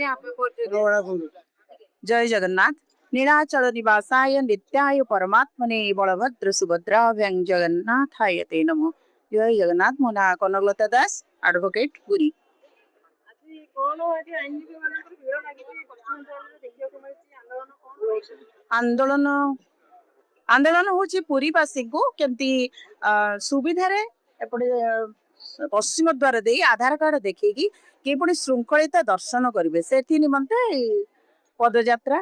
ଆଜ୍ଞା, ଆପଣ ପରିଚୟ ଦିଅନ୍ତୁ। ଜୟ ଜଗନ୍ନାଥ। ନୀଳାଚଳ ନିବାସାୟ ନିତ୍ୟାୟ ପରମାତ୍ମନେ ବଳଭଦ୍ର ସୁଭଦ୍ରାଭ୍ୟାଂ ଜଗନ୍ନାଥାୟ ତେ ନମଃ। ଜୟ ଜଗନ୍ନାଥ। ମୋ ନାଁ କନକଲତା ଦାସ, ଆଡଭୋକେଟ, ପୁରୀ। ଆଜି କଣ ଆଜି ଆଇନଜୀବୀ ମାନଙ୍କର ଭିଡ଼ ଲାଗିଛି ପଶ୍ଚିମ ଦ୍ୱାରରେ ଦେଖିବାକୁ ମିଳିଛି, ଆନ୍ଦୋଳନ କଣ ରହିଛି? ଆନ୍ଦୋଳନ ହଉଛି ପୁରୀବାସୀଙ୍କୁ କେମିତି ସୁବିଧାରେ ଏପଟେ ପଶ୍ଚିମ ଦ୍ୱାର ଦେଇ ଆଧାର କାର୍ଡ ଦେଖେଇକି କିପରି ଶୃଙ୍ଖଳିତ ଦର୍ଶନ କରିବେ, ସେଥି ନିମନ୍ତେ ଏଇ ପଦଯାତ୍ରା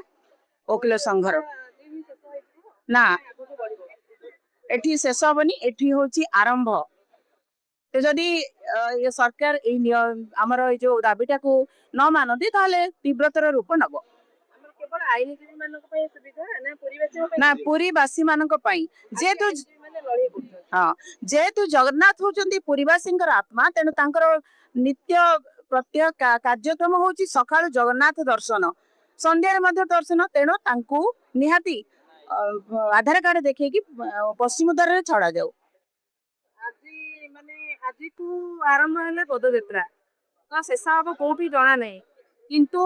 ଓକିଲ ସଂଘର। ଆଜି ହିଁ ଶେଷ ହେଇଯିବ? ନା। ଆଗକୁ ବଢିବ? ଏଠି ଶେଷ ହବନି, ଏଠି ହଉଛି ଆରମ୍ଭ। ତ ଯଦି ଏ ସରକାର ଏଇ ଆମର ଏଇ ଯୋଉ ଦାବିଟାକୁ ନ ମାନନ୍ତି, ତାହେଲେ ତୀବ୍ରତର ରୂପ ନବ। ଆମର କେବଳ ଆଇନଜୀବୀ ମାନଙ୍କ ପାଇଁ ସୁବିଧା ନା ପୁରୀବାସୀଙ୍କ ପାଇଁ ନା। ସୁବିଧା? ପୁରୀବାସୀ ମାନଙ୍କ ପାଇଁ, ଯେହେତୁ ଆଇନଜୀବୀ ମାନେ ଲଢେଇ କରୁଛନ୍ତି। ହଁ, ଯେହେତୁ ଜଗନ୍ନାଥ ହଉଛନ୍ତି ପୁରୀବାସୀଙ୍କର ଆତ୍ମା, ତେଣୁ ତାଙ୍କର ନିତ୍ୟ ପ୍ରତ୍ୟହ କାର୍ଯ୍ୟକ୍ରମ ହଉଛି ସକାଳୁ ଜଗନ୍ନାଥ ଦର୍ଶନ, ସନ୍ଧ୍ୟାରେ ମଧ୍ୟ ଦର୍ଶନ। ତେଣୁ ତାଙ୍କୁ ନିହାତି ଆଧାର କାର୍ଡ ଦେଖେଇକି ପଶ୍ଚିମ ଦ୍ୱାରରେ ଛଡାଯାଉ। ଆଜି ମାନେ ଆଜିଠୁ ଆରମ୍ଭ ହେଲା ପଦଯାତ୍ରା, ତ ଶେଷ ହବ କୋଉଠି ଜଣା ନାହିଁ। କିନ୍ତୁ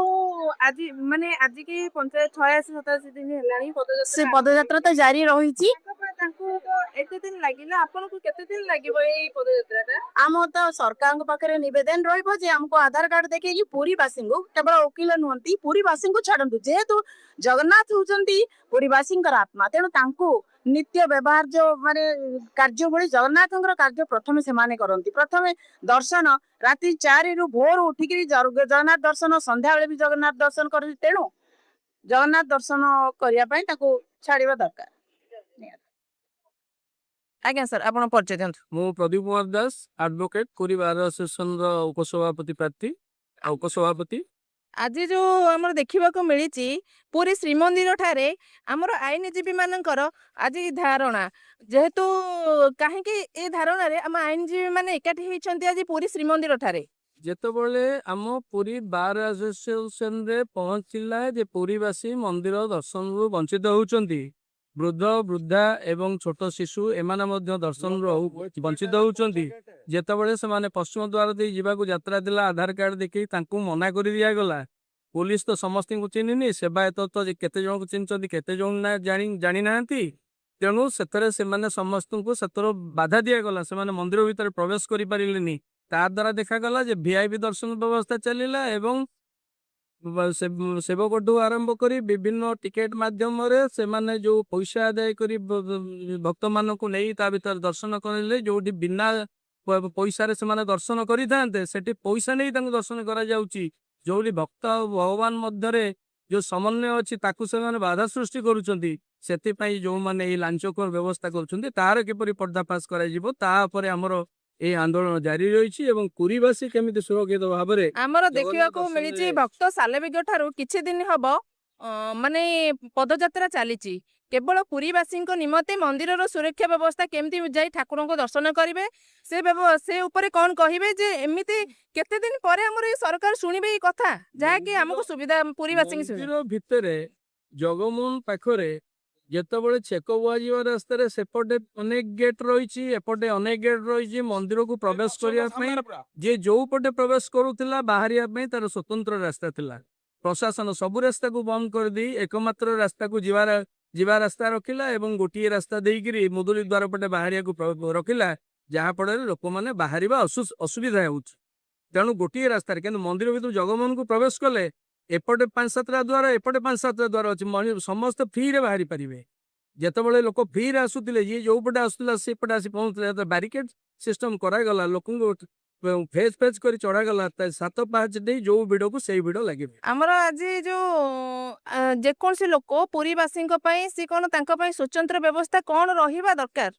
ଆଜି ମାନେ ଆଜିକି 85 87 ଦିନ ହେଲାଣି ପଦଯାତ୍ରା। ସେ ପଦଯାତ୍ରା ତ ଜାରି ରହିଛି। ତାଙ୍କ ପାଇଁ ତାଙ୍କୁ ତ ଏତେ ଦିନ ଲାଗିଲା, ଆପଣଙ୍କୁ କେତେ ଦିନ ଲାଗିବ ଏଇ ପଦଯାତ୍ରାଟା? ଆମ ତ ସରକାରଙ୍କ ପାଖରେ ନିବେଦନ ରହିବ ଯେ ଆମକୁ ଆଧାର କାର୍ଡ ଦେଖେଇକି ପୁରୀବାସୀଙ୍କୁ, କେବଳ ଓକିଲ ନୁହନ୍ତି, ପୁରୀବାସୀଙ୍କୁ ଛାଡନ୍ତୁ। ଯେହେତୁ ଜଗନ୍ନାଥ ହଉଛନ୍ତି ପୁରୀବାସୀଙ୍କର ଆତ୍ମା, ତେଣୁ ତାଙ୍କୁ ନିତ୍ୟ ବ୍ୟବହାର୍ଯ୍ୟ ମାନେ କାର୍ଯ୍ୟ ଭଳି ଜଗନ୍ନାଥଙ୍କର କାର୍ଯ୍ୟ ପ୍ରଥମେ ସେମାନେ କରନ୍ତି। ପ୍ରଥମେ ଦର୍ଶନ ରାତି 4ରୁ ଭୋରୁ ଉଠିକିରି ଜଗନ୍ନାଥ ଦର୍ଶନ, ସନ୍ଧ୍ୟାବେଳେ ବି ଜଗନ୍ନାଥ ଦର୍ଶନ କରନ୍ତି। ତେଣୁ ଜଗନ୍ନାଥ ଦର୍ଶନ କରିବା ପାଇଁ ତାକୁ ଛାଡିବା ଦରକାର। ଆଜ୍ଞା ସାର୍, ଆପଣ ପରିଚୟ ଦିଅନ୍ତୁ। ମୁଁ ପ୍ରଦୀପ କୁମାର ଦାସ, ଆଡଭୋକେଟ, ପୁରୀ ବାର ଆସୋସିଏସନର ଉପସଭାପତି ପ୍ରାର୍ଥୀ ଆଉ ଉପସଭାପତି। ଆଜି ଯୋଉ ଆମର ଦେଖିବାକୁ ମିଳିଛି ପୁରୀ ଶ୍ରୀମନ୍ଦିର ଠାରେ ଆମର ଆଇନଜୀବୀ ମାନଙ୍କର ଆଜି ଧାରଣା, ଯେହେତୁ କାହିଁକି ଏ ଧାରଣାରେ ଆମ ଆଇନଜୀବୀ ମାନେ ଏକାଠି ହେଇଛନ୍ତି ଆଜି ପୁରୀ ଶ୍ରୀମନ୍ଦିର ଠାରେ? ଯେତେବେଳେ ଆମ ପୁରୀ ବାର ଆସୋସିଏସନରେ ପହଞ୍ଚିଲା ଯେ ପୁରୀବାସୀ ମନ୍ଦିର ଦର୍ଶନରୁ ବଞ୍ଚିତ ହେଉଛନ୍ତି, ବୃଦ୍ଧ ବୃଦ୍ଧା ଏବଂ ଛୋଟ ଶିଶୁ ଏମାନେ ମଧ୍ୟ ଦର୍ଶନରୁ ବଞ୍ଚିତ ହେଉଛନ୍ତି, ଯେତେବେଳେ ସେମାନେ ପଶ୍ଚିମ ଦ୍ୱାର ଦେଇ ଯିବାକୁ ଯାତ୍ରା ଥିଲା, ଆଧାର କାର୍ଡ ଦେଖେଇ ତାଙ୍କୁ ମନା କରି ଦିଆଗଲା। ପୋଲିସ ତ ସମସ୍ତଙ୍କୁ ଚିହ୍ନିନି, ସେବାୟତ ତ ଯେ କେତେ ଜଣଙ୍କୁ ଚିହ୍ନିଛନ୍ତି, କେତେ ଜଣ ନା ଜାଣିନାହାନ୍ତି। ତେଣୁ ସେଥିରେ ସେମାନେ ସମସ୍ତଙ୍କୁ ସେଥିରୁ ବାଧା ଦିଆଗଲା, ସେମାନେ ମନ୍ଦିର ଭିତରେ ପ୍ରବେଶ କରିପାରିଲେନି। ତା ଦ୍ୱାରା ଦେଖାଗଲା ଯେ ଭିଆଇପି ଦର୍ଶନ ବ୍ୟବସ୍ଥା ଚାଲିଲା ଏବଂ ସେବକଠୁ ଆରମ୍ଭ କରି ବିଭିନ୍ନ ଟିକେଟ ମାଧ୍ୟମରେ ସେମାନେ ଯୋଉ ପଇସା ଆଦାୟ କରି ଭକ୍ତମାନଙ୍କୁ ନେଇ ତା ଭିତରେ ଦର୍ଶନ କରିଲେ। ଯୋଉଠି ବିନା ପଇସାରେ ସେମାନେ ଦର୍ଶନ କରିଥାନ୍ତେ, ସେଠି ପଇସା ନେଇ ତାଙ୍କୁ ଦର୍ଶନ କରାଯାଉଛି। ଯୋଉଠି ଭକ୍ତ ଆଉ ଭଗବାନ ମଧ୍ୟରେ ଯୋଉ ସମନ୍ୱୟ ଅଛି, ତାକୁ ସେମାନେ ବାଧା ସୃଷ୍ଟି କରୁଛନ୍ତି। ସେଥିପାଇଁ ଯୋଉମାନେ ଏଇ ଲାଞ୍ଚଖୋର ବ୍ୟବସ୍ଥା କରୁଛନ୍ତି, ତାର କିପରି ପର୍ଦ୍ଦାଫାଶ କରାଯିବ, ତା ଉପରେ ଆମର ଏଇ ଆନ୍ଦୋଳନ ଜାରି ରହିଛି ଏବଂ ପୁରୀବାସୀ କେମିତି ସୁରକ୍ଷିତ ଭାବରେ ଆମର ଜଗନ୍ନାଥ ଦେଖିବାକୁ ଦର୍ଶନରେ ମିଳିଛି ଭକ୍ତ ସାଲବେଗ ଠାରୁ କିଛି ଦିନ ହବ ମାନେ ପଦଯାତ୍ରା ଚାଲିଛି କେବଳ ପୁରୀବାସୀଙ୍କ ନିମନ୍ତେ ମନ୍ଦିରର ସୁରକ୍ଷା ବ୍ୟବସ୍ଥା, କେମିତି ଯାଇ ଠାକୁରଙ୍କୁ ଦର୍ଶନ କରିବେ, ସେ ଉପରେ କଣ କହିବେ ଯେ ଏମିତି କେତେ ଦିନ ପରେ ଆମର ଏଇ ସରକାର ଶୁଣିବେ ଏଇ କଥା, ଯାହାକି ଆମକୁ ସୁବିଧା, ପୁରୀବାସୀଙ୍କୁ ସୁବିଧା? ମନ୍ଦିର ଭିତରେ ଜଗମୋହନ ପାଖରେ ଯେତେବେଳେ ଛେକ ବୁହାଯିବା ରାସ୍ତାରେ ସେପଟେ ଅନେକ ଗେଟ୍ ରହିଛି, ଏପଟେ ଅନେକ ଗେଟ୍ ରହିଛି ମନ୍ଦିରକୁ ପ୍ରବେଶ କରିବା ପାଇଁ। ଯିଏ ଯୋଉ ପଟେ ପ୍ରବେଶ କରୁଥିଲା, ବାହାରିବା ପାଇଁ ତାର ସ୍ୱତନ୍ତ୍ର ରାସ୍ତା ଥିଲା। ପ୍ରଶାସନ ସବୁ ରାସ୍ତାକୁ ବନ୍ଦ କରିଦେଇ ଏକମାତ୍ର ରାସ୍ତାକୁ ଯିବା ରାସ୍ତା ରଖିଲା ଏବଂ ଗୋଟିଏ ରାସ୍ତା ଦେଇକିରି ମୁଦୁଲି ଦ୍ୱାର ପଟେ ବାହାରିବାକୁ ରଖିଲା, ଯାହାଫଳରେ ଲୋକମାନେ ବାହାରିବା ଅସୁବିଧା ହେଉଛି। ତେଣୁ ଗୋଟିଏ ରାସ୍ତାରେ କିନ୍ତୁ ମନ୍ଦିର ଭିତରୁ ଜଗମୋହନକୁ ପ୍ରବେଶ କଲେ ଏପଟେ ପାଞ୍ଚ ସାତଟା ଦ୍ୱାର, ଏପଟେ ପାଞ୍ଚ ସାତଟା ଦ୍ୱାର ଅଛି, ସମସ୍ତେ ଫ୍ରିରେ ବାହାରି ପାରିବେ। ଯେତେବେଳେ ଲୋକ ଫ୍ରିରେ ଆସୁଥିଲେ, ଯିଏ ଯୋଉ ପଟେ ଆସୁଥିଲା ସେପଟେ ଆସି ପହଞ୍ଚୁଥିଲେ। ଯେତେବେଳେ ବ୍ୟାରିକେଡ ସିଷ୍ଟମ କରାଗଲା, ଲୋକଙ୍କୁ ଫେଜ୍ ଫେଜ୍ କରି ଚଢାଗଲା, ତା ସାତ ପାହାଚ ଦେଇ ଯୋଉ ଭିଡକୁ ସେଇ ଭିଡ ଲାଗିବ। ଆମର ଆଜି ଯୋଉ ଯେକୌଣସି ଲୋକ ପୁରୀବାସୀଙ୍କ ପାଇଁ ସେ କଣ ତାଙ୍କ ପାଇଁ ସ୍ୱତନ୍ତ୍ର ବ୍ୟବସ୍ଥା କଣ ରହିବା ଦରକାର?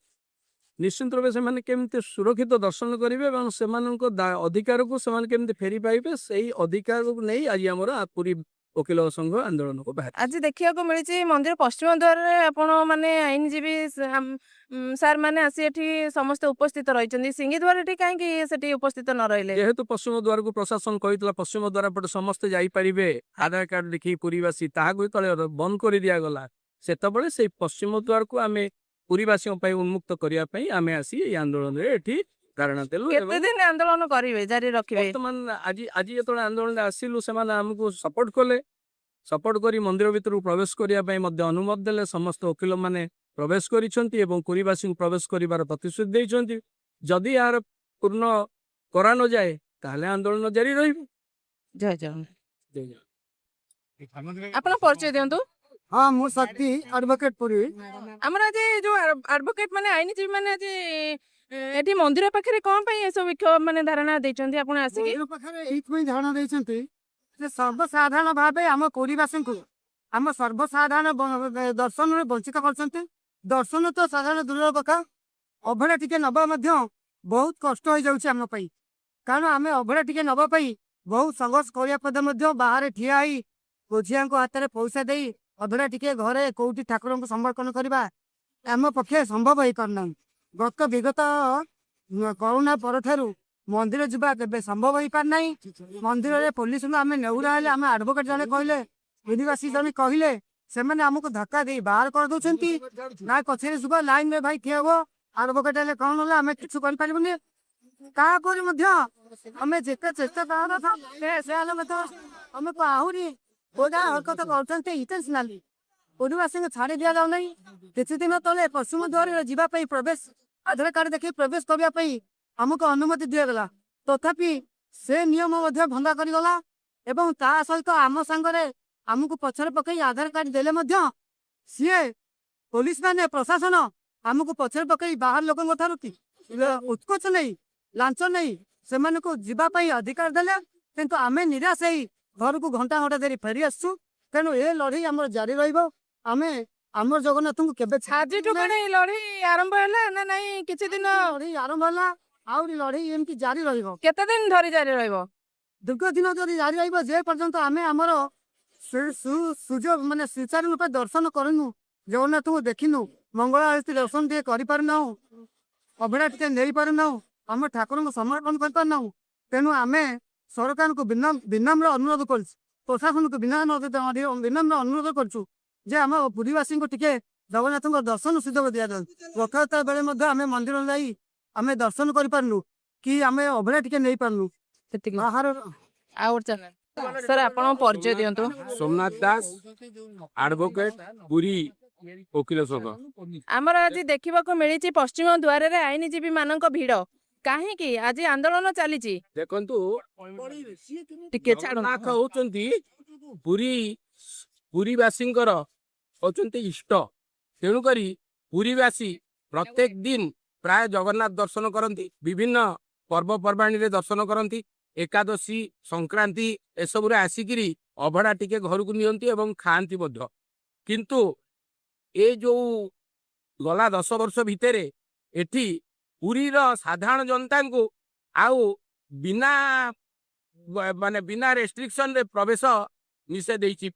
ନିଶ୍ଚିନ୍ତ ରୂପେ ସେମାନେ କେମିତି ସୁରକ୍ଷିତ ଦର୍ଶନ କରିବେ ଏବଂ ସେମାନଙ୍କ ଅଧିକାରକୁ ସେମାନେ କେମିତି ଫେରି ପାଇବେ, ସେଇ ଅଧିକାରକୁ ନେଇ ଆଜି ଆମର ପୁରୀ ଓକିଲ ସଂଘ ଆନ୍ଦୋଳନକୁ ବାହାରିଛି। ଆଜି ଦେଖିବାକୁ ମିଳିଛି ମନ୍ଦିର ପଶ୍ଚିମ ଦ୍ୱାରରେ ଆପଣ ମାନେ ଆଇନଜୀବୀ ସାର୍ ମାନେ ଆସି ଏଠି ସମସ୍ତେ ଉପସ୍ଥିତ ରହିଛନ୍ତି। ସିଂହ ଦ୍ୱାର ଏଠି କାହିଁକି ସେଠି ଉପସ୍ଥିତ ନ ରହିଲେ? ଯେହେତୁ ପଶ୍ଚିମ ଦ୍ୱାରକୁ ପ୍ରଶାସନ କହିଥିଲା ପଶ୍ଚିମ ଦ୍ୱାର ପଟେ ସମସ୍ତେ ଯାଇପାରିବେ ଆଧାର କାର୍ଡ ଦେଖେଇ ପୁରୀବାସୀ, ତାହାକୁ ଯେତେବେଳେ ବନ୍ଦ କରି ଦିଆଗଲା, ସେତେବେଳେ ସେଇ ପଶ୍ଚିମ ଦ୍ୱାରକୁ ଆମେ ପୁରୀବାସୀଙ୍କ ପାଇଁ ଉନ୍ମୁକ୍ତ କରିବା ପାଇଁ ଆମେ ଆସି ଏଇ ଆନ୍ଦୋଳନରେ ଏଠି ଧାରଣା ଦେଲୁ। କେତେ ଏବଂ ଦିନ ଆନ୍ଦୋଳନ କରିବେ, ଜାରି ରଖିବେ? ବର୍ତ୍ତମାନ ଆଜି ଯେତେବେଳେ ଆନ୍ଦୋଳନରେ ଆସିଲୁ, ସେମାନେ ଆମକୁ ସପୋର୍ଟ କଲେ। ସପୋର୍ଟ କରି ମନ୍ଦିର ଭିତରକୁ ପ୍ରବେଶ କରିବା ପାଇଁ ମଧ୍ୟ ଅନୁମତି ଦେଲେ। ସମସ୍ତ ଓକିଲମାନେ ପ୍ରବେଶ କରିଛନ୍ତି ଏବଂ ପୁରୀବାସୀଙ୍କୁ ପ୍ରବେଶ କରିବାର ପ୍ରତିଶ୍ରୁତି ଦେଇଛନ୍ତି। ଯଦି ଏହାର ପୂର୍ଣ୍ଣ କରା ନଯାଏ, ତାହେଲେ ଆନ୍ଦୋଳନ ଜାରି ରହିବ। ଜୟ ଜଗନ୍ନାଥ। ଆପଣ ପରିଚୟ ଦିଅନ୍ତୁ। ହଁ, ମୁଁ ଶକ୍ତି ଆଡଭୋକେଟ, ପୁରୀ। ଆମର ଆଜି ଯୋଉ ଆଡଭୋକେଟ ମାନେ, ଆଇନଜୀବୀ ମାନେ ଆଜି ଏଠି ମନ୍ଦିର ପାଖରେ କଣ ପାଇଁ ଏସବୁ ବିକ୍ଷୋଭ ମାନେ ଧାରଣା ଦେଇଛନ୍ତି ଆପଣ ଆସିକି? ମନ୍ଦିର ପାଖରେ ଏଇଥିପାଇଁ ଧାରଣା ଦେଇଛନ୍ତି ଯେ ସର୍ବସାଧାରଣ ଭାବେ ଆମ ପୁରୀବାସୀଙ୍କୁ ଆମ ସର୍ବସାଧାରଣ ଦର୍ଶନରେ ବଞ୍ଚିତ କରିଛନ୍ତି। ଦର୍ଶନ ତ ସାଧାରଣ ଦୂରର କଥା, ଅଭଡ଼ା ଟିକେ ନେବା ମଧ୍ୟ ବହୁତ କଷ୍ଟ ହେଇଯାଉଛି ଆମ ପାଇଁ। କାରଣ ଆମେ ଅଭଡ଼ା ଟିକେ ନେବା ପାଇଁ ବହୁତ ସଂଘର୍ଷ କରିବା ପରେ ମଧ୍ୟ ବାହାରେ ଠିଆ ହେଇ ବୋଝିଆଙ୍କ ହାତରେ ପଇସା ଦେଇ ଅଭଡ଼ା ଟିକେ ଘରେ କୋଉଠି ଠାକୁରଙ୍କୁ ସମର୍ପଣ କରିବା ଆମ ପକ୍ଷେ ସମ୍ଭବ ହେଇପାରୁନାହିଁ। ବିଗତ କରୋନା ପରଠାରୁ ମନ୍ଦିର ଯିବା କେବେ ସମ୍ଭବ ହେଇପାରୁନାହିଁ। ମନ୍ଦିରରେ ପୋଲିସଙ୍କୁ ଆମେ ନେହୁରା ହେଲେ, ଆମେ ଆଡଭୋକେଟ ଜଣେ କହିଲେ, ପୁରୀବାସୀ ଜଣେ କହିଲେ, ସେମାନେ ଆମକୁ ଧକ୍କା ଦେଇ ବାହାର କରିଦଉଛନ୍ତି। ନା, ପଛରେ ଯିବା, ଲାଇନରେ ଭାଇ ଠିଆ ହୁଅ। ଆଡଭୋକେଟ ହେଲେ କଣ ହେଲା, ଆମେ କିଛି କରିପାରିବୁନି। ତାପରେ ମଧ୍ୟ ଆମେ ଯେତେ ଚେଷ୍ଟା କରିବା ସେ ହେଲେ ମଧ୍ୟ ଆମକୁ ଆହୁରି ବୋଝା ହରକତ କରୁଛନ୍ତି ଇଣ୍ଟେନ୍ସନାଲି। ପୁରୀବାସୀଙ୍କୁ ଛାଡ଼ି ଦିଆଯାଉନାହିଁ। କିଛି ଦିନ ତଳେ ପଶ୍ଚିମ ଦ୍ୱାରରେ ଯିବା ପାଇଁ ପ୍ରବେଶ ଆଧାର କାର୍ଡ ଦେଖି ପ୍ରବେଶ କରିବା ପାଇଁ ଆମକୁ ଅନୁମତି ଦିଆଗଲା। ତଥାପି ସେ ନିୟମ ମଧ୍ୟ ଭଙ୍ଗ କରିଗଲା ଏବଂ ତା ସହିତ ଆମ ସାଙ୍ଗରେ ଆମକୁ ପଛରେ ପକେଇ ଆଧାର କାର୍ଡ ଦେଲେ ମଧ୍ୟ ସିଏ ପୋଲିସ ମାନେ, ପ୍ରଶାସନ ଆମକୁ ପଛରେ ପକେଇ ବାହାର ଲୋକଙ୍କ ଠାରୁ କି ଉତ୍କୋଚ ନେଇ, ଲାଞ୍ଚ ନେଇ ସେମାନଙ୍କୁ ଯିବା ପାଇଁ ଅଧିକାର ଦେଲେ। କିନ୍ତୁ ଆମେ ନିରାଶ ହେଇ ଘରକୁ ଘଣ୍ଟା ଘଣ୍ଟା ଧରି ଫେରି ଆସିଛୁ। ତେଣୁ ଏ ଲଢ଼େଇ ଆମର ଜାରି ରହିବ। ଆମେ ଆମର ଜଗନ୍ନାଥଙ୍କୁ କେବେ ଆଜିଠୁ କଣ ଏଇ ଲଢେଇ ଆରମ୍ଭ ହେଲା ନା ନାଇଁ କିଛି ଦିନ? ଲଢ଼େଇ ଆରମ୍ଭ ହେଲା, ଆହୁରି ଲଢ଼େଇ ଏମିତି ଜାରି ରହିବ। କେତେ ଦିନ ଧରି ଜାରି ରହିବ? ଦୀର୍ଘ ଦିନ ଧରି ଜାରି ରହିବ, ଯେ ପର୍ଯ୍ୟନ୍ତ ଆମେ ଆମର ସୁଯୋଗ ମାନେ ସୁଚାରୁ ରୂପେ ଦର୍ଶନ କରିନୁ, ଜଗନ୍ନାଥଙ୍କୁ ଦେଖିନୁ, ମଙ୍ଗଳ ଆଳତୀ ଦର୍ଶନ ଟିକେ କରିପାରୁନାହୁଁ, ଅଭଡ଼ା ଟିକେ ନେଇପାରୁନାହୁଁ, ଆମ ଠାକୁରଙ୍କୁ ସମର୍ପଣ କରିପାରୁନାହୁଁ। ତେଣୁ ଆମେ ସରକାରଙ୍କୁ ବିନମ୍ର ଅନୁରୋଧ କରୁଛୁ, ପ୍ରଶାସନକୁ ବିନମ୍ର ଅନୁରୋଧ କରୁଛୁ ଯେ ଆମ ପୁରୀବାସୀଙ୍କୁ ଟିକେ ଜଗନ୍ନାଥଙ୍କ ଦର୍ଶନ ସୁଯୋଗ ଦିଆଯାଉ। ରଥଯାତ୍ରା ବେଳେ ମଧ୍ୟ ଆମେ ମନ୍ଦିର ଯାଇ ଆମେ ଦର୍ଶନ କରିପାରୁନୁ କି ଆମେ ଅଭଡ଼ା ଟିକେ ନେଇପାରୁନୁ। ସେତିକି। ବାହାର ଆଉ ଗୋଟେ ଚ୍ୟାନେଲ। ସାର୍, ଆପଣ ପରିଚୟ ଦିଅନ୍ତୁ। ସୋମନାଥ ଦାସ, ଆଡଭୋକେଟ, ପୁରୀ ଓକିଲ ସଂଘ। ଆମର ଆଜି ଦେଖିବାକୁ ମିଳିଛି ପଶ୍ଚିମ ଦ୍ୱାରରେ ଆଇନଜୀବୀ ମାନଙ୍କ ଭିଡ। କାହିଁକି ଆଜି ଆନ୍ଦୋଳନ ଚାଲିଛି? ଦେଖନ୍ତୁ, ଟିକେ ଛାଡ଼ନ୍ତୁ। ଜଗନ୍ନାଥ ହଉଛନ୍ତି ପୁରୀବାସୀଙ୍କର ହଉଛନ୍ତି ଇଷ୍ଟ। ତେଣୁକରି ପୁରୀବାସୀ ପ୍ରତ୍ୟେକ ଦିନ ପ୍ରାୟ ଜଗନ୍ନାଥ ଦର୍ଶନ କରନ୍ତି, ବିଭିନ୍ନ ପର୍ବପର୍ବାଣୀରେ ଦର୍ଶନ କରନ୍ତି, ଏକାଦଶୀ, ସଂକ୍ରାନ୍ତି ଏସବୁରେ ଆସିକିରି ଅଭଡ଼ା ଟିକେ ଘରକୁ ନିଅନ୍ତି ଏବଂ ଖାଆନ୍ତି ମଧ୍ୟ। କିନ୍ତୁ ଏ ଯୋଉ ଗଲା 10 ବର୍ଷ ଭିତରେ ଏଠି ପୁରୀର ସାଧାରଣ ଜନତାଙ୍କୁ ଆଉ ବିନା ମାନେ ବିନା ରେଷ୍ଟ୍ରିକ୍ସନରେ ପ୍ରବେଶ ନିଷେଧ ହେଇଛି।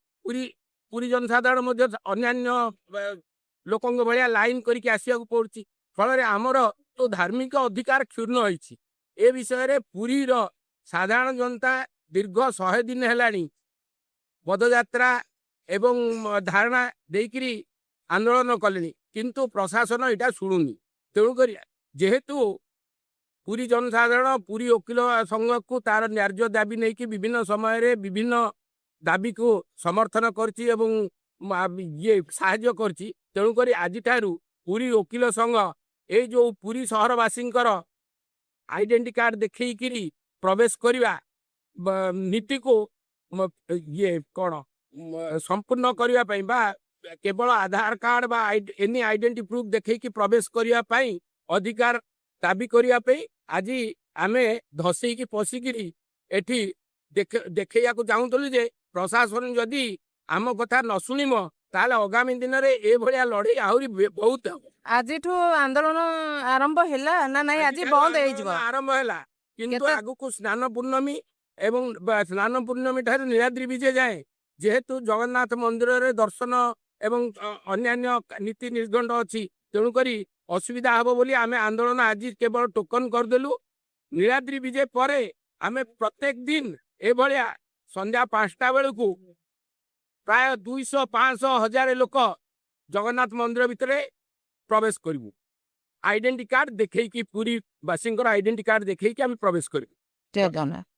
ପୁରୀ ଜନସାଧାରଣ ମଧ୍ୟ ଅନ୍ୟାନ୍ୟ ଲୋକଙ୍କ ଭଳିଆ ଲାଇନ କରିକି ଆସିବାକୁ ପଡୁଛି। ଫଳରେ ଆମର ଯୋଉ ଧାର୍ମିକ ଅଧିକାର କ୍ଷୁଣ୍ଣ ହେଇଛି। ଏ ବିଷୟରେ ପୁରୀର ସାଧାରଣ ଜନତା ଦୀର୍ଘ 100 ଦିନ ହେଲାଣି ପଦଯାତ୍ରା ଏବଂ ଧାରଣା ଦେଇକିରି ଆନ୍ଦୋଳନ କଲେଣି, କିନ୍ତୁ ପ୍ରଶାସନ ଏଇଟା ଶୁଣୁନି। ତେଣୁକରି ଯେହେତୁ ପୁରୀ ଜନସାଧାରଣ ପୁରୀ ଓକିଲ ସଂଘକୁ ତାର ନ୍ୟାଯ୍ୟ ଦାବି ନେଇକି ବିଭିନ୍ନ ସମୟରେ ବିଭିନ୍ନ ଦାବିକୁ ସମର୍ଥନ କରିଛି ଏବଂ ଇଏ ସାହାଯ୍ୟ କରିଛି, ତେଣୁକରି ଆଜିଠାରୁ ପୁରୀ ଓକିଲ ସଂଘ ଏଇ ଯୋଉ ପୁରୀ ସହରବାସୀଙ୍କର ଆଇଡେଣ୍ଟି କାର୍ଡ ଦେଖେଇକିରି ପ୍ରବେଶ କରିବା ନୀତିକୁ ଇଏ କ'ଣ ସମ୍ପୂର୍ଣ୍ଣ କରିବା ପାଇଁ ବା କେବଳ ଆଧାର କାର୍ଡ ବା ଏନି ଆଇଡେଣ୍ଟି ପ୍ରୁଫ୍ ଦେଖେଇକି ପ୍ରବେଶ କରିବା ପାଇଁ ଅଧିକାର ଦାବି କରିବା ପାଇଁ ଆଜି ଆମେ ଧସେଇକି ପଶିକିରି ଏଠି ଦେଖେଇବାକୁ ଚାହୁଁଥିଲୁ ଯେ ପ୍ରଶାସନ ଯଦି ଆମ କଥା ନ ଶୁଣିବ, ତାହେଲେ ଆଗାମୀ ଦିନରେ ଏଭଳିଆ ଲଢେଇ ଆହୁରି ବହୁତ ହେବ। ଆଜିଠୁ ଆନ୍ଦୋଳନ ଆରମ୍ଭ ହେଲା ନା ନାଇଁ ଆଜି ଆଜିଠାରୁ ବନ୍ଦ ହେଇଯିବ? ଆନ୍ଦୋଳନ ଆରମ୍ଭ ହେଲା, କିନ୍ତୁ ଆଗକୁ ସ୍ନାନ ପୂର୍ଣ୍ଣମୀ ଏବଂ ସ୍ନାନ ପୂର୍ଣ୍ଣମୀ ଠାରୁ ନୀଳାଦ୍ରି ବିଜେ ଯାଏ ଯେହେତୁ ଜଗନ୍ନାଥ ମନ୍ଦିରରେ ଦର୍ଶନ ଏବଂ ଅନ୍ୟାନ୍ୟ ନୀତି ନିର୍ଘଣ୍ଟ ଅଛି, ତେଣୁକରି ଅସୁବିଧା ହବ ବୋଲି ଆମେ ଆନ୍ଦୋଳନ ଆଜି କେବଳ ଟୋକନ କରିଦେଲୁ। ନୀଳାଦ୍ରି ବିଜେ ପରେ ଆମେ ପ୍ରତ୍ୟେକ ଦିନ ଏଭଳିଆ ସନ୍ଧ୍ୟା 5ଟା ବେଳକୁ ପ୍ରାୟ 200, 500, 1000 ଲୋକ ଜଗନ୍ନାଥ ମନ୍ଦିର ଭିତରେ ପ୍ରବେଶ କରିବୁ। ଆଇଡେଣ୍ଟି କାର୍ଡ ଦେଖେଇକି, ପୁରୀ ବାସୀଙ୍କର ଆଇଡେଣ୍ଟି କାର୍ଡ ଦେଖେଇକି ଆମେ ପ୍ରବେଶ କରିବୁ। ଜୟ ଜଗନ୍ନାଥ।